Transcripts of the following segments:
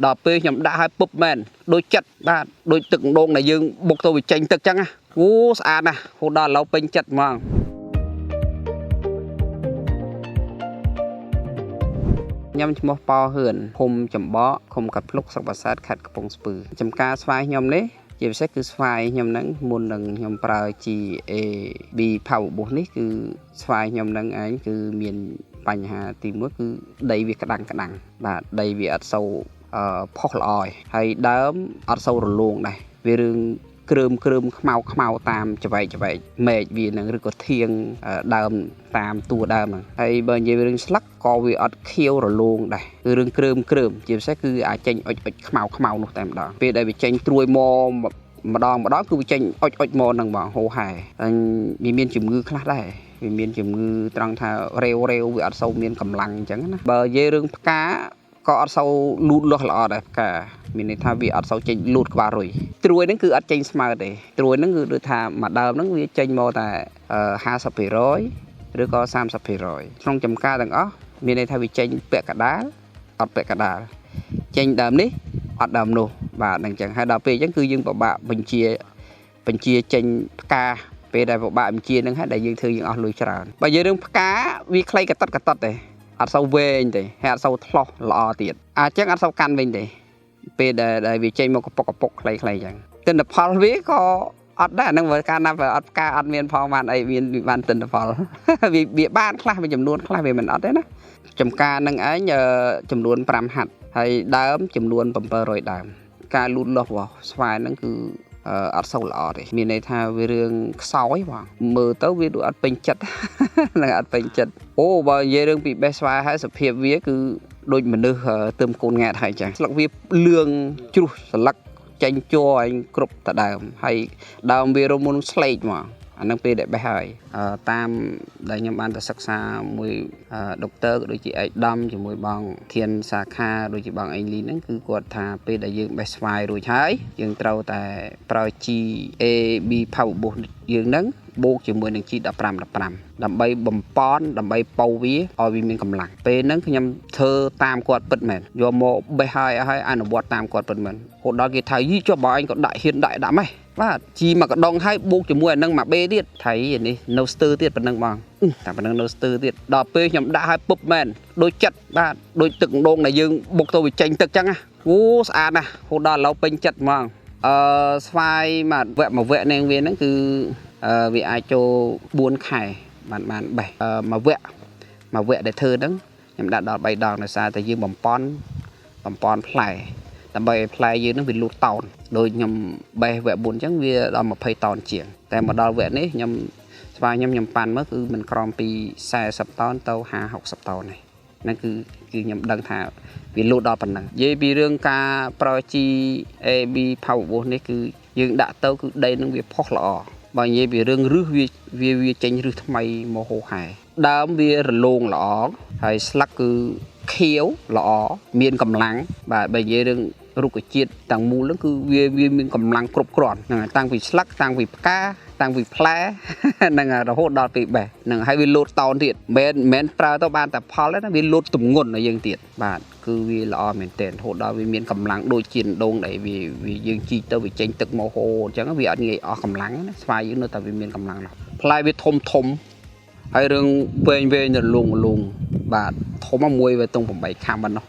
ដល់ពេលខ្ញុំដាក់ឲ្យពុបមែនដូចចិត្តបាទដូចទឹកដងដែលយើងបុកទៅវាចេញទឹកចឹងណាអូស្អាតណាស់ហូតដល់ឥឡូវពេញចិត្តហ្មងខ្ញុំឈ្មោះប៉ោហឿនភូមិចំបកឃុំកាត់ភ្លុកស្រុកបាសាតខេត្តកំពង់ស្ពឺចំការស្វាយខ្ញុំនេះជាពិសេសគឺស្វាយខ្ញុំហ្នឹងមុននឹងខ្ញុំប្រើ GAB Power Boost នេះគឺស្វាយខ្ញុំហ្នឹងឯងគឺមានបញ្ហាទីមួយគឺដីវាក្តាំងក្តាំងបាទដីវាអត់សូវផុសល្អឯងហើយដើមអត់សូវរលោងដែរវារឿងគ្រើមគ្រើមខ្មៅខ្មៅតាមច្បែកច្បែកមែកវានឹងឬក៏ធៀងដើមតាមតួដើមហ្នឹងហើយបើនិយាយរឿងស្លឹកក៏វាអត់ខៀវរលោងដែរគឺរឿងគ្រើមគ្រើមជាពិសេសគឺអាចចេញអុចអុចខ្មៅខ្មៅនោះតែម្ដងពេលដែលវាចេញត្រួយមកម្ដងម្ដងគឺវាចេញអុចអុចមកហ្នឹងបងហូហែហើយវាមានជំងឺខ្លះដែរវាមានជំងឺត្រង់ថារេវរេវវាអត់សូវមានកម្លាំងអញ្ចឹងណាបើនិយាយរឿងផ្កាក៏អត់សូវលូតលាស់ល្អដែរផ្កាមានន័យថាវាអត់សូវចេញលូតក្បាលរុយត្រួយហ្នឹងគឺអត់ចេញស្មើទេត្រួយហ្នឹងគឺដូចថាមួយដើមហ្នឹងវាចេញមកតែ50%ឬក៏30%ក្នុងចំការទាំងអស់មានន័យថាវាចេញពាក់កណ្ដាលអត់ពាក់កណ្ដាលចេញដើមនេះអត់ដើមនោះបាទហ្នឹងចឹងហើយដល់ពេលអញ្ចឹងគឺយើងពិបាកបញ្ជាបញ្ជាចេញផ្កាពេលដែលពិបាកបញ្ជាហ្នឹងហើយដែលយើងធ្វើយើងអស់លុយច្រើនបើនិយាយរឿងផ្កាវាខ្លីកតត់កតត់ទេអត់សូវវែងទេហើយអត់សូវថ្លោះល្អទៀតអញ្ចឹងអត់សូវកាន់វិញទេពេលដែលវាចេញមកកពុកកពុកខ្លីៗអញ្ចឹងទិន្នផលវាក៏អត់ដែរអាហ្នឹងបើកាលណាបើអត់ផ្កាអត់មានផងបានអីមានបានទិន្នផលវាបានខ្លះមួយចំនួនខ្លះវាមិនអត់ទេណាចំការនឹងឯងចំនួន5ហាត់ហើយដើមចំនួន700ដើមការលូតលាស់របស់ស្វាយហ្នឹងគឺអត់សូវល្អទេមានន័យថាវារឿងខ្សោយបងមើលទៅវាដូចអត់ពេញចិត្តនឹងអត់ពេញចិត្តអូបើនិយាយរឿងពីបេះស្វាយហើយសភាពវាគឺដូចមនុស្សទើមកូនង៉ែតហើយចឹងស្លឹកវាលឿងជ្រុះស្លឹកចេញជ័រឯងគ្រប់តដើមហើយដើមវារមុនស្លេកមកអានឹងពេលដែលបេះហើយតាមដែលខ្ញុំបានទៅសិក្សាមួយដុកទ័រក៏ដូចជាឯកឧត្តមជាមួយបងធានសាខាដូចជាបងអេងលីហ្នឹងគឺគាត់ថាពេលដែលយើងបេះស្វាយរួចហើយយើងត្រូវតែប្រើ GAB Power Boost យើងហ្នឹងបូកជាមួយនឹង G15 15ដើម្បីបំប៉នដើម្បីប៉ូវវាឲ្យវាមានកម្លាំងពេលហ្នឹងខ្ញុំធ្វើតាមគាត់ពិតមែនយកមកបេះហើយឲ្យអនុវត្តតាមគាត់ពិតមែនហូតដល់គេថាយីចុះបើឯងក៏ដាក់ហ៊ានដាក់ដាក់ម៉េះបាទជីមកកដងហើយបូកជាមួយអានឹងមួយបេទៀតថៃនេះនៅស្ទើទៀតប៉ុណ្ណឹងបងតែប៉ុណ្ណឹងនៅស្ទើទៀតដល់ពេលខ្ញុំដាក់ឲ្យពុបមែនដូចចិត្តបាទដូចទឹកដងដែលយើងបុកទៅវាចេញទឹកចឹងណាអូស្អាតណាស់ហូតដល់ឥឡូវពេញចិត្តហ្មងស្វាយមួយវគ្គមួយវគ្គនាងវាហ្នឹងគឺវាអាចចូល4ខែបានបានបេះមួយវគ្គមួយវគ្គដែលធ្វើហ្នឹងខ្ញុំដាក់ដល់3ដងដោយសារតែយើងបំពន់ផ្លែដើម្បីឲ្យផ្លែយើងនឹងវាលូតតោនដូចខ្ញុំបេះវគ្គ4អញ្ចឹងវាដល់20តោនជាងតែមកដល់វគ្គនេះខ្ញុំស្វាយខ្ញុំប៉ាន់មើលគឺមិនក្រោមពី40តោនទៅ50 60តោនទេហ្នឹងគឺខ្ញុំដឹងថាវាលូតដល់ប៉ុណ្ណឹងនិយាយពីរឿងការប្រើ GAB Power Boost នេះគឺយើងដាក់ទៅគឺដីនឹងវាផុសល្អបើនិយាយពីរឿងរឹសវាវាចេញរឹសថ្មីមកហូហែដើមវារលោងល្អហើយស្លឹកគឺខៀវល្អមានកម្លាំងបាទបើនិយាយរឿងរុក្ខជាតិទាំងមូលហ្នឹងគឺវាមានកម្លាំងគ្រប់គ្រាន់ហ្នឹងហើយតាំងពីស្លឹកតាំងពីផ្កាតាំងពីផ្លែហ្នឹងហើយរហូតដល់ពីបេះហ្នឹងហើយវាលូតតោនទៀតមិនមែនប្រើទៅបានតែផលទេណាវាលូតទម្ងន់ឲ្យយើងទៀតបាទគឺវាល្អមែនទែនរហូតដល់វាមានកម្លាំងដូចជាដងដែលវាយើងជីកទៅវាចេញទឹកមកហូរអញ្ចឹងវាអត់ងាយអស់កម្លាំងណាស្វាយយើងនៅតែវាមានកម្លាំងណាស់ផ្លែវាធំធំហើយរឿងវែងវែងរលងរលងបាទធំមួយវាទង8ខាំប៉ុណ្ណោះ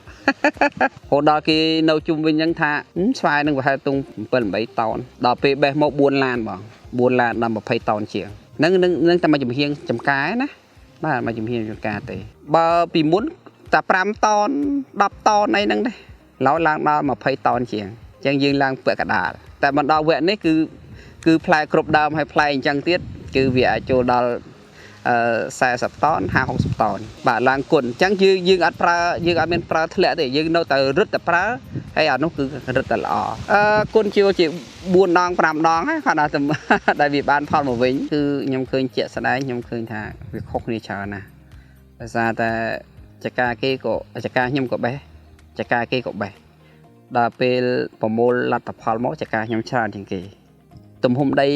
ហូតដល់គេនៅជុំវិញហ្នឹងថាស្វាយនឹងប្រហែលទង7 8តោនដល់ពេលបេះមក4ឡានបង4ឡានដល់20តោនជាងហ្នឹងនឹងតែមួយចំហៀងចំការណាបាទមួយចំហៀងចំការទេបើពីមុនតែ5តោន10តោនអីហ្នឹងទេឡើយឡើងដល់20តោនជាងអញ្ចឹងយើងឡើងពាក់កដាលតែមកដល់វគ្គនេះគឺផ្លែគ្រប់ដើមហើយផ្លែអញ្ចឹងទៀតគឺវាអាចចូលដល់40តោន50 60តោនបាទឡើងគុណអញ្ចឹងយើងអត់ប្រើយើងអត់មានប្រើធ្លាក់ទេយើងនៅតែរឹតតែប្រើហើយអានោះគឺរឹតតែល្អគុណជា4ដង5ដងហើយគាត់ថាដែលវាបានផលមកវិញគឺខ្ញុំឃើញជាក់ស្ដែងខ្ញុំឃើញថាវាខុសគ្នាច្រើនណាស់ដោយសារតែចកាគេក៏ចកាខ្ញុំក៏បេះចកាគេក៏បេះដល់ពេលប្រមូលលទ្ធផលមកចកាខ្ញុំច្រើនជាងគេទំហំដី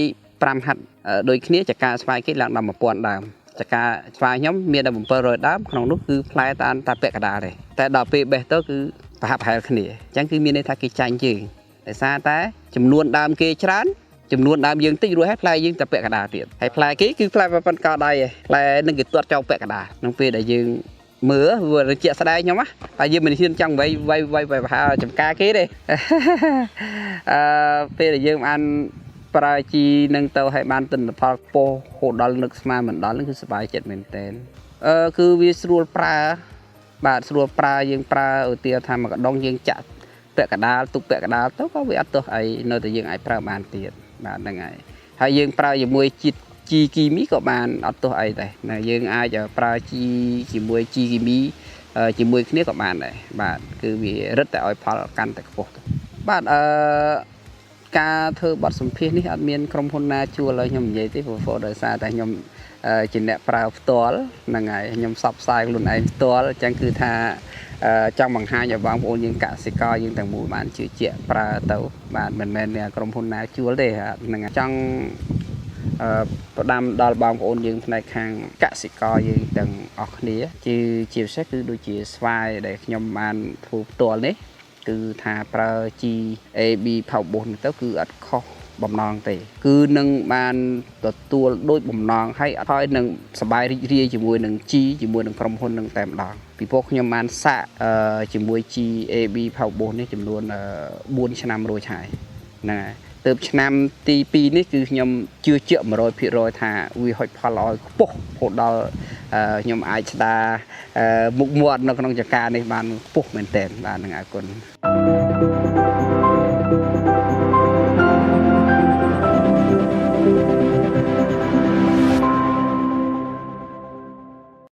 5ហាត់ដូចគ្នាចកាស្វាយគេឡើងដល់1000ដើមចកាស្វាយខ្ញុំមានដល់700ដើមក្នុងនោះគឺផ្លែតាមតែពាក់កណ្ដាលទេតែដល់ពេលបេះទៅគឺ ប្រហាក់ប្រហែលគ្នាអញ្ចឹងគឺមានន័យថាគេចាញ់យើងដោយសារតែចំនួនដើមគេច្រើនចំនួនដើមយើងតិចរួចហើយផ្លែយើងតែពាក់កណ្ដាលទៀតហើយផ្លែគេគឺផ្លែប៉ុនកោដៃឯងផ្លែនឹងគេទាត់ចោលពាក់កណ្ដាលក្នុងពេលដែលយើងមើលវាជាក់ស្ដែងខ្ញុំណាតែយើងមិនហ៊ានចង់វាយវាយវាយប្រហែលចំការគេទេ អឺពេលដែលយើងបានប្រើជីនឹងទៅឲ្យបានទិន្នផលខ្ពស់ហូតដល់នឹកស្មានមិនដល់នឹងគឺសប្បាយចិត្តមែនទែនអឺគឺវាស្រួលប្រើបាទស្រួលប្រើយើងប្រើឧទាហរណ៍ថាមួយកដុងយើងចាក់ពាក់កដាលទុកពាក់កដាលទៅក៏វាអត់ទោះអីនៅតែយើងអាចប្រើបានទៀតបាទហ្នឹងហើយហើយយើងប្រើជាមួយជាតិជីគីមីក៏បានអត់ទោះអីដែរណាយើងអាចប្រើជីជាមួយជីគីមីជាមួយគ្នាក៏បានដែរបាទគឺវារឹតតែឲ្យផលកាន់តែខ្ពស់ទៅបាទអឺការធ្វើបទសម្ភាសន៍នេះអត់មានក្រុមហ៊ុនណាជួលឲ្យខ្ញុំនិយាយទេព្រោះដោយសារតែខ្ញុំជាអ្នកប្រើផ្ទាល់ហ្នឹងហើយខ្ញុំផ្សព្វផ្សាយខ្លួនឯងផ្ទាល់អញ្ចឹងគឺថាចង់បង្ហាញឲ្យបងប្អូនយើងកសិករយើងទាំងមូលបានជឿជាក់ប្រើទៅបាទមិនមែនក្រុមហ៊ុនណាជួលទេហ្នឹងចង់អឺផ្ដាំដល់បងប្អូនយើងផ្នែកខាងកសិករយើងទាំងអស់គ្នាជាជាពិសេសគឺដូចជាស្វាយដែលខ្ញុំបានធ្វើផ្ទាល់នេះគឺថាប្រើ G AB Power នេះទៅគឺអត់ខុសបំណងទេគឺនឹងបានទទួលដូចបំណងហើយហើយនឹងសប្បាយរីករាយជាមួយនឹង G ជាមួយនឹងក្រុមហ៊ុននឹងតែម្ដងពីព្រោះខ្ញុំបានសាកជាមួយ G AB Power នេះចំនួន4ឆ្នាំរួចហើយហ្នឹងហើយទើបឆ្នាំទី2នេះគឺខ្ញុំជឿជាក់100%ថាវាហុចផលឲ្យខ្ពស់រហូតដល់ខ្ញុំអាចស្ដារមុខមាត់នៅក្នុងចការនេះបានខ្ពស់មែនទែនបាទនឹងអរគុណ។